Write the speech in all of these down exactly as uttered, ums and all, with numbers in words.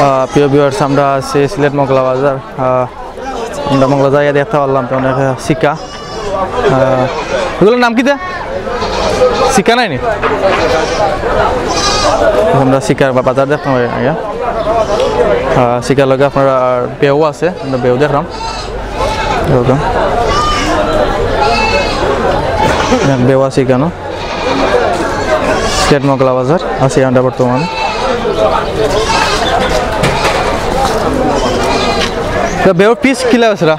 আহ, প্রিয় ভিউয়ার্স, আমরা আছি সিলেট মগলা বাজার। আহ, আমরা মগলা বাজার দেখতে পারলাম তো অনেক, আহ, শিকা। আহ, এগুলোর নাম কিতা? শিকা নায়নি? আমরা শিকার বা-, বাজার দেখতাম আগে। আহ, শিকার লগে আপনার আর বেউ আছে, আমরা বেউ দেখলাম। এরকম। বেউ আছে কেন? সিলেট মগলা বাজার আছি আমরা বর্তমানে। তো বেউর পিস কিলা আছে রা?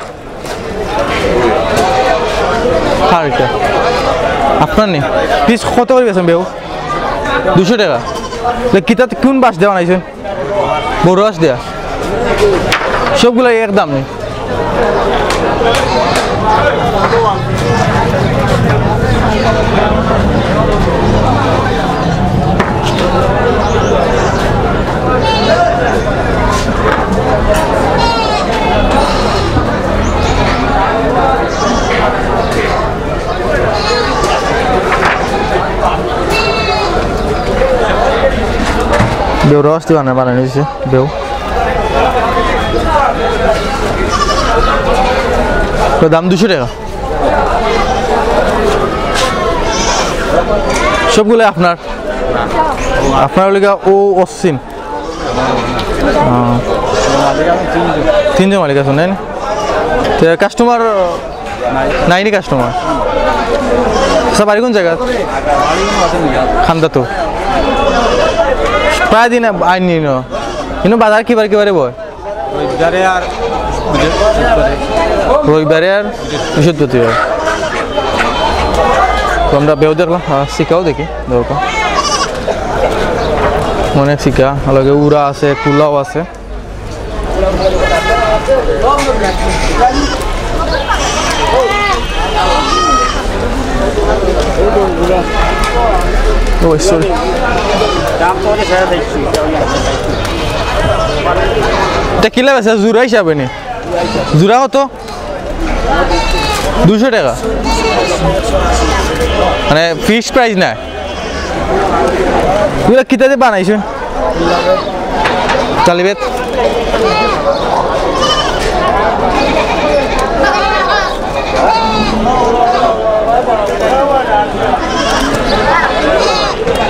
আর এটা আপনার নি? পিস কত করি বেচইন বেউ? দুইশো টেকা। তো কিতাত কোন বাঁশ দিয়া বানাইছইন? বড় বাঁশ দিয়া। সবগুলা এক দাম নি? বেউ রস দিয়া বানানি অইছে, বেউ। তো দাম দুইশো টেকা। সবগুলাই আপনার? আপনার অইলো গিয়া ও অশ্বিন। আহ। তিনজন মালিক আছইন, নায়নি? তো কাস্টমার নায়নি কাস্টমার? আচ্ছা, বাড়ি কোন জাগাত? খান্দাতো। প্রায় দিন আইননি ন? কিন্তু বাজার কিবার কিবারে বয়? রবিবারে আর বৃহস্পতিবারে। রবিবারে আর বৃহস্পতিবার। তো আমরা বেউ দেখলাম, আহ, শিকাও দেখি, দেখো। অনেক শিকা, লগে উড়া আছে, কুলাও আছে। ও, sorry। এটা কিলা বেচা? জোড়া হিসাবে নি? জোড়া কত? দুইশো টেকা। মানে, ফিক্সড প্রাইস না? এগুলা কিতা দিয়া বানাইছইন? তালিবেত।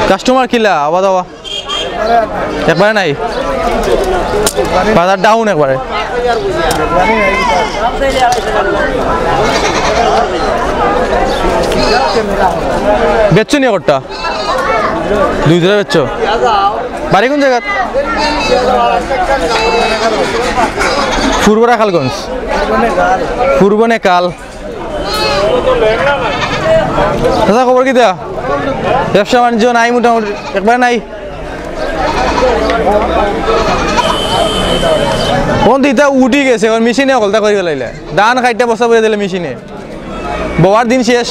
কাস্টমার কিলা? আওয়া দাওয়া? একবারে নাই? বাজার ডাউন একবারে। বেচছো নি একটা? দুই জোড়া বেচছো? বাড়ি কোন জাগাত? পূর্ব রাখালগঞ্জ। পূর্ব নেকাল। আচ্ছা, খবর কিতা? ব্যবসা বাণিজ্য নাই মোটামুটি, একবারে নাই। কোন দিতা উঠি গেছে, এখন মেশিনে হকলতা করি ফেলাইলা। ধান কাইট্টা বস্তা ভরিয়া দিলে মেশিনে। বওয়ার দিন শেষ।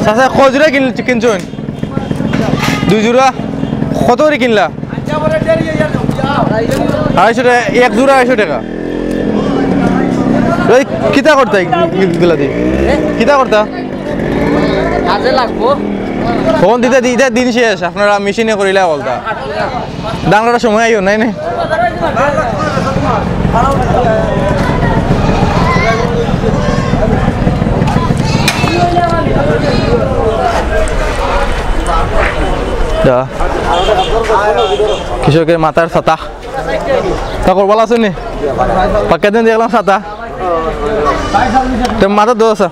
চাচা, কয় জোড়া কিন-, কিনছইন? দুই জোড়া। কত করি কিনলা? আড়াইশো টেকা, এক জোড়া আড়াইশো টেকা। এই কিতা করতা এগুলা দি? কিতা করতা? কাজে লাগবো। ফোন দিতে দিতে দিন শেষ, আপনারা মেশিনে করিলা বলতা। ধান কাটার সময় আইও, নাই, নাই। দা। কৃষকের মাথার ছাতা। তা করবালা আছইন নি? পাক্কা দিন দেখলাম ছাতা। তো মাথার দোষ আছে।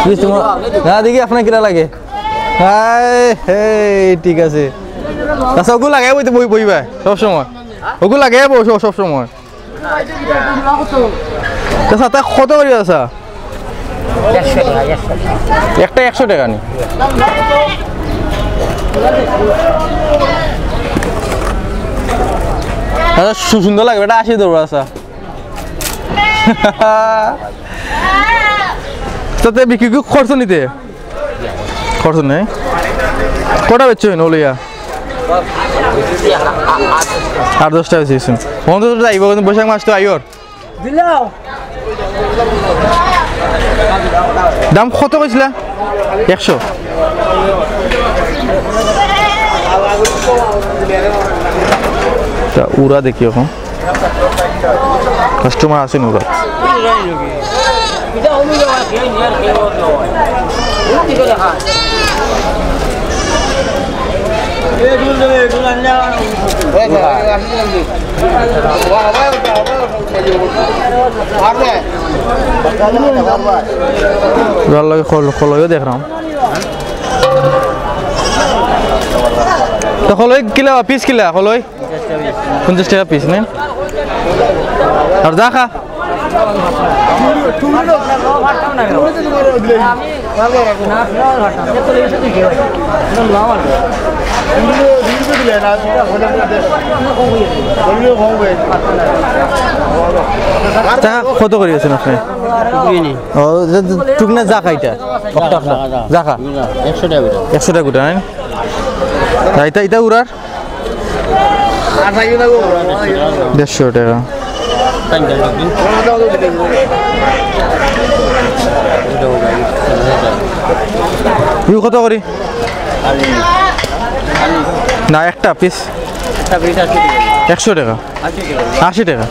বুঝ তোমার? না, দেখি আপনার কিলা লাগে। হায়, হেই, ঠিক আছে। আচ্ছা, ওগু লাগাই বইতে বই, বইবা সব সময়। ওগু লাগাই বই সব, সব সময়। আচ্ছা, তা কত করি আছে? একশো টাকা, একশো টাকা। একটা একশো টাকা নি? আচ্ছা, সু-, সুন্দর লাগে, এটা আশি ধরবো, আচ্ছা। তাতে বিক্রি কি খরচ নিতে? খরচ নেই। কটা বেচছো এনে ওলিয়া? আট দশটা অইছে। বন্ধু তো যাইবো, কিন্তু বৈশাখ মাস তো আইওর। দাম কত কইছিলা? একশো। তা উরা দেখি অখন। কাস্টমার আছে না উরা? উরার লগে কল-, কলইও দেখরাম। তো কলই কিলা, পিস কিলা কলই? পঞ্চাশ টেকা পিস নি? আর জাখা? জাখা কত করি আছইন আপনে? ও, যে, যে, টুকনা জাখা ইটা? জাখা। একশো টেকা গুটা। একশো টেকা গুটা, নায়? আর ইটা, ইটা উরার? দেড়শো টেকা। ইউ কত করি? না, একটা পিস। একশো টেকা। আশি টেকা।